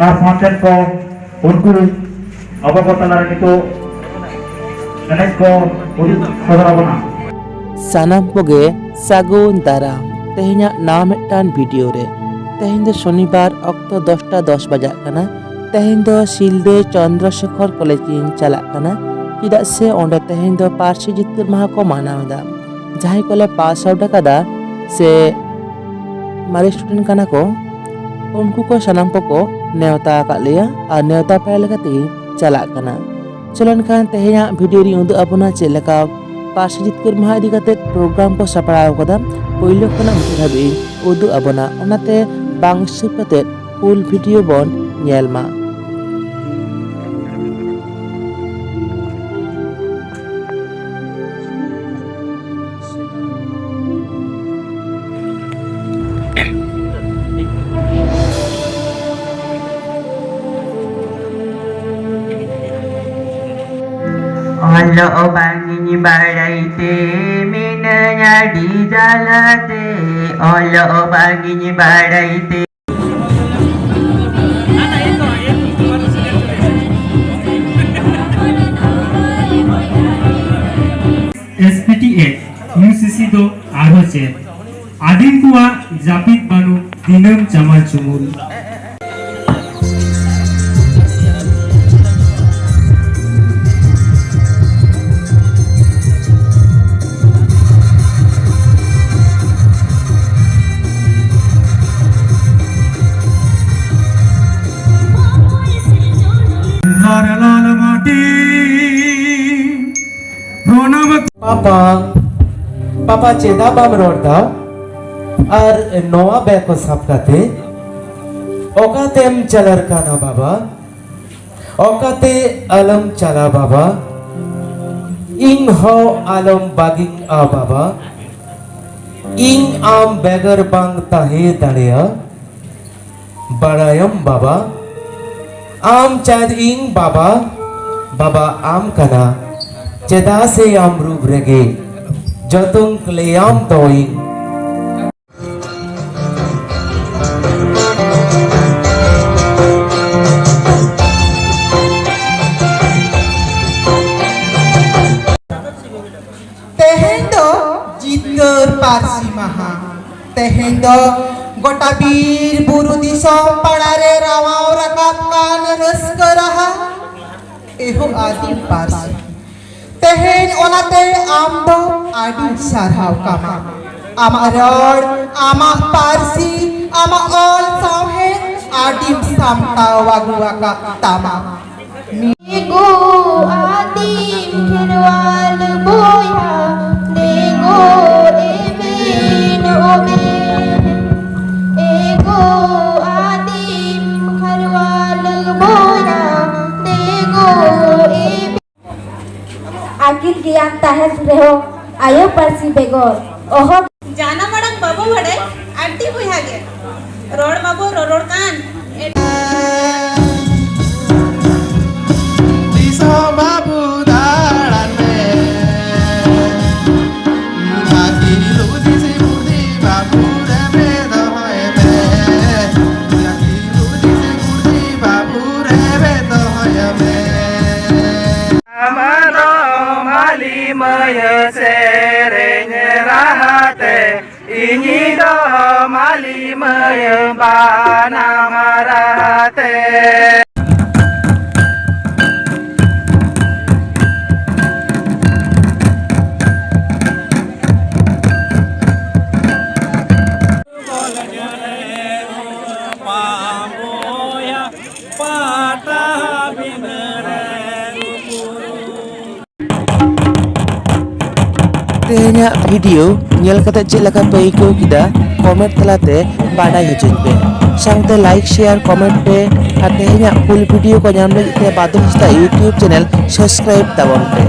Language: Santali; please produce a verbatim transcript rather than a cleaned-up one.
ᱟᱨ ᱥᱟᱶᱛᱮᱱ ᱠᱚ, ᱩᱱᱠᱩ ᱟᱵᱚ ᱠᱚ ᱛᱟᱞᱟᱨᱮ ᱱᱤᱛᱚᱜ ᱮᱱᱮᱡ ᱠᱚ ᱩᱫᱩᱜ ᱥᱚᱫᱚᱨ ᱟᱵᱚᱱᱟ᱾ ᱥᱟᱱᱟᱢ ᱠᱚᱜᱮ ᱥᱟᱹᱜᱩᱱ ᱫᱟᱨᱟᱢ ᱛᱮᱦᱮᱧᱟᱜ ᱱᱟᱣᱟ ᱢᱤᱫᱴᱟᱝ ᱵᱷᱤᱰᱤᱭᱳ ᱨᱮ᱾ ᱛᱮᱦᱮᱧ ᱫᱚ ᱥᱚᱱᱤᱵᱟᱨ, ᱚᱠᱛᱚ ᱫᱚᱥᱴᱟ ᱫᱚᱥ ᱵᱟᱡᱟᱜ ᱠᱟᱱᱟ᱾ ᱛᱮᱦᱮᱧ ᱫᱚ ᱥᱤᱞᱫᱟᱹ ᱪᱚᱱᱫᱨᱚᱥᱮᱠᱷᱚᱨ ᱠᱚᱞᱮᱡᱽ ᱤᱧ ᱪᱟᱞᱟᱜ ᱠᱟᱱᱟ, ᱪᱮᱫᱟᱜ ᱥᱮ ᱚᱸᱰᱮ ᱛᱮᱦᱮᱧ ᱫᱚ ᱯᱟᱹᱨᱥᱤ ᱡᱤᱛᱠᱟᱹᱨ ᱢᱟᱦᱟ ᱠᱚ ᱢᱟᱱᱟᱣ ᱮᱫᱟ᱾ ᱡᱟᱦᱟᱸᱭ ᱠᱚᱞᱮ ᱯᱟᱥ ᱟᱣᱩᱴ ᱟᱠᱟᱫᱟ ᱥᱮ ᱢᱟᱨᱮ ᱥᱴᱩᱰᱮᱱᱴ ᱠᱟᱱᱟ ᱠᱚ, ᱩᱱᱠᱩ ᱠᱚ ᱥᱟᱱᱟᱢ ᱠᱚᱠᱚ ᱱᱮᱣᱛᱟ ᱟᱠᱟᱫ ᱞᱮᱭᱟ ᱟᱨ ᱱᱮᱣᱛᱟ ᱯᱮᱲᱟ ᱞᱮᱠᱟ ᱛᱮᱜᱮᱧ ᱪᱟᱞᱟᱜ ᱠᱟᱱᱟ᱾ ᱪᱚᱞᱚ ᱮᱱᱠᱷᱟᱱ ᱛᱮᱦᱮᱧᱟᱜ ᱵᱷᱤᱰᱤᱭᱳ ᱨᱤᱧ ᱩᱫᱩᱜ ᱟᱵᱚᱱᱟ ᱪᱮᱫ ᱞᱮᱠᱟ ᱯᱟᱹᱨᱥᱤ ᱡᱤᱛᱠᱟᱹᱨ ᱢᱟᱦᱟ ᱤᱫᱤ ᱠᱟᱛᱮ ᱯᱨᱳᱜᱨᱟᱢ ᱠᱚ ᱥᱟᱯᱲᱟᱣ ᱟᱠᱟᱫᱟ᱾ ᱯᱳᱭᱞᱳ ᱠᱷᱚᱱᱟᱜ ᱢᱩᱪᱟᱹᱫ ᱫᱷᱟᱹᱵᱤᱡ ᱤᱧ ᱩᱫᱩᱜ ᱟᱵᱚᱱᱟ, ᱚᱱᱟᱛᱮ ᱵᱟᱝ ᱥᱠᱤᱯ ᱠᱟᱛᱮ ᱯᱷᱩᱞ ᱵᱷᱤᱰᱤᱭᱳ ᱵᱚᱱ ᱧᱮᱞ ᱢᱟ᱾ ᱚᱞᱚᱜ ᱵᱟᱝ ᱤᱧ ᱵᱟᱲᱟᱭ ᱛᱮ ᱢᱤᱱᱟᱹᱧ ᱟᱹᱰᱤ ᱡᱟᱞᱟ ᱛᱮ, ᱚᱞᱚᱜ ᱵᱟᱝ ᱤᱧ ᱵᱟᱲᱟᱭ ᱛᱮ᱾ S P T A U C C ᱫᱚ ᱟᱨᱦᱚᱸ ᱪᱮᱫ? ᱟᱹᱫᱤᱢ ᱠᱚᱣᱟᱜ ᱡᱟᱹᱯᱤᱫ ᱵᱟᱹᱱᱩᱜ ᱫᱤᱱᱟᱹᱢ ᱪᱟᱢᱟᱞ ᱪᱩᱢᱩᱞ᱾ ᱞᱟᱞ ᱢᱟᱴᱤ ᱯᱨᱚᱱᱟᱢ᱾ ᱯᱟᱯᱟ, ᱯᱟᱯᱟ, ᱪᱮᱫᱟᱜ ᱵᱟᱢ ᱨᱚᱲ ᱫᱟ? ᱟᱨ ᱱᱚᱣᱟ ᱵᱮᱜᱽ ᱠᱚ ᱥᱟᱵ ᱠᱟᱛᱮ ᱚᱠᱟᱛᱮᱢ ᱪᱟᱞᱟᱜ ᱠᱟᱱᱟ ᱵᱟᱵᱟ? ᱚᱠᱟᱛᱮ ᱟᱞᱚᱢ ᱪᱟᱞᱟᱜ ᱵᱟᱵᱟ, ᱤᱧ ᱦᱚᱸ ᱟᱞᱚᱢ ᱵᱟᱹᱜᱤᱧᱟ ᱵᱟᱵᱟ, ᱤᱧ ᱟᱢ ᱵᱮᱜᱚᱨ ᱵᱟᱝ ᱛᱟᱦᱮᱸ ᱫᱟᱲᱮᱭᱟᱜᱼᱟ᱾ ᱵᱟᱲᱟᱭᱟᱢ ᱵᱟᱵᱟ, ᱟᱢ ᱪᱮᱫ ᱤᱧ ᱵᱟᱵᱟ, ᱵᱟᱵᱟ ᱟᱢ ᱠᱟᱱᱟ, ᱪᱮᱫᱟᱜ ᱥᱮ ᱟᱢ ᱨᱩᱯ ᱨᱮᱜᱮ ᱡᱚᱛᱚᱧ ᱠᱞᱮᱭᱟᱢ ᱫᱚ ᱤᱧ᱾ ᱜᱚᱴᱟ ᱵᱤᱨ ᱵᱩᱨᱩ ᱫᱤᱥᱚᱢ ᱯᱟᱲᱟ ᱨᱮ ᱨᱟᱣᱟᱣ ᱨᱟᱠᱟᱵ ᱠᱟᱱ ᱨᱟᱹᱥᱠᱟᱹ ᱨᱟᱦᱟ᱾ ᱮᱦᱳ ᱟᱹᱫᱤᱢ ᱯᱟᱹᱨᱥᱤ, ᱛᱮᱦᱮᱧ ᱚᱱᱟᱛᱮ ᱟᱢ ᱫᱚ ᱟᱹᱰᱤ ᱥᱟᱨᱦᱟᱣ ᱠᱟᱢᱟ᱾ ᱟᱢᱟᱜ ᱨᱚᱲ, ᱟᱢᱟᱜ ᱯᱟᱹᱨᱥᱤ, ᱟᱢᱟᱜ ᱚᱞ ᱥᱟᱶᱦᱮᱫ ᱟᱹᱰᱤᱢ ᱥᱟᱢᱴᱟᱣ ᱟᱹᱜᱩ ᱟᱠᱟᱫ ᱛᱟᱢᱟ᱾ ᱮᱜᱳ ᱟᱹᱫᱤᱢ ᱠᱷᱮᱨᱣᱟᱞ ᱵᱚᱭᱦᱟ, ᱫᱮᱜᱳ ᱮᱵᱮᱱᱚᱜ ᱢᱮ᱾ ᱮᱜᱳ ᱟᱹᱫᱤᱢ ᱠᱷᱮᱨᱣᱟᱞ ᱵᱚᱭᱦᱟ, ᱫᱮᱜᱳ ᱮᱵᱮᱱ᱾ ᱟᱹᱠᱤᱞ ᱜᱮᱭᱟᱱ ᱛᱟᱦᱮᱸ ᱨᱮᱦᱚᱸ ᱟᱭᱳ ᱯᱟᱹᱨᱥᱤ ᱵᱮᱜᱚᱨ ᱚᱦᱚ᱾ ᱡᱟᱱᱟᱢ ᱟᱲᱟᱝ ᱵᱟᱵᱚ ᱵᱟᱰᱟᱭ ᱟᱹᱰᱤ ᱵᱚᱭᱦᱟ ᱜᱮ, ᱨᱚᱲ ᱢᱟᱵᱚ ᱨᱚᱨᱚᱲ ᱠᱟᱱ᱾ ᱫᱤᱥᱚᱢ ᱵᱟᱹᱵᱩ ᱫᱟᱬᱟᱱ ᱢᱮ, ᱟᱹᱠᱤᱞ ᱦᱩᱫᱤᱥ ᱵᱩᱫᱷᱤ ᱵᱟᱹᱵᱩ ᱨᱮᱵᱮ ᱫᱚᱦᱚᱭ ᱢᱮ, ᱟᱹᱠᱤᱞ ᱦᱩᱫᱤᱥ ᱵᱩᱫᱷᱤ ᱵᱟᱹᱵᱩ ᱨᱮᱵᱮ ᱫᱚᱦᱚᱭ ᱢᱮ᱾ ᱟᱢ ᱫᱚ ᱢᱟᱹᱞᱤ ᱢᱟᱹᱭ ᱥᱮᱨᱮᱧ ᱨᱟᱦᱟᱛᱮ, ᱤᱧ ᱫᱚ ᱢᱟᱹᱞᱤ ᱢᱟᱹᱭ ᱵᱟᱱᱟᱢ ᱨᱟᱦᱟᱛᱮ᱾ ᱛᱮᱦᱮᱧᱟᱜ ᱵᱷᱤᱰᱤᱭᱳ ᱧᱮᱞ ᱠᱟᱛᱮ ᱪᱮᱫ ᱞᱮᱠᱟ ᱯᱮ ᱟᱹᱭᱠᱟᱹᱣ ᱠᱮᱫᱟ, ᱠᱚᱢᱮᱱᱴ ᱛᱟᱞᱟᱛᱮ ᱵᱟᱰᱟᱭ ᱦᱚᱪᱚᱧ ᱯᱮ᱾ ᱥᱟᱶᱛᱮ ᱞᱟᱭᱤᱠ, ᱥᱮᱭᱟᱨ, ᱠᱚᱢᱮᱱᱴ ᱯᱮ ᱟᱨ ᱛᱮᱦᱮᱧᱟᱜ ᱯᱷᱩᱞ ᱵᱷᱤᱰᱤᱭᱳ ᱠᱚ ᱧᱟᱢ ᱞᱟᱹᱜᱤᱫ ᱛᱮ ᱵᱟᱫᱚᱞ ᱦᱟᱸᱥᱫᱟ ᱤᱭᱩᱴᱩᱵᱽ ᱪᱮᱱᱮᱞ ᱥᱟᱵᱥᱠᱨᱟᱭᱤᱵ ᱛᱟᱵᱚᱱ ᱯᱮ᱾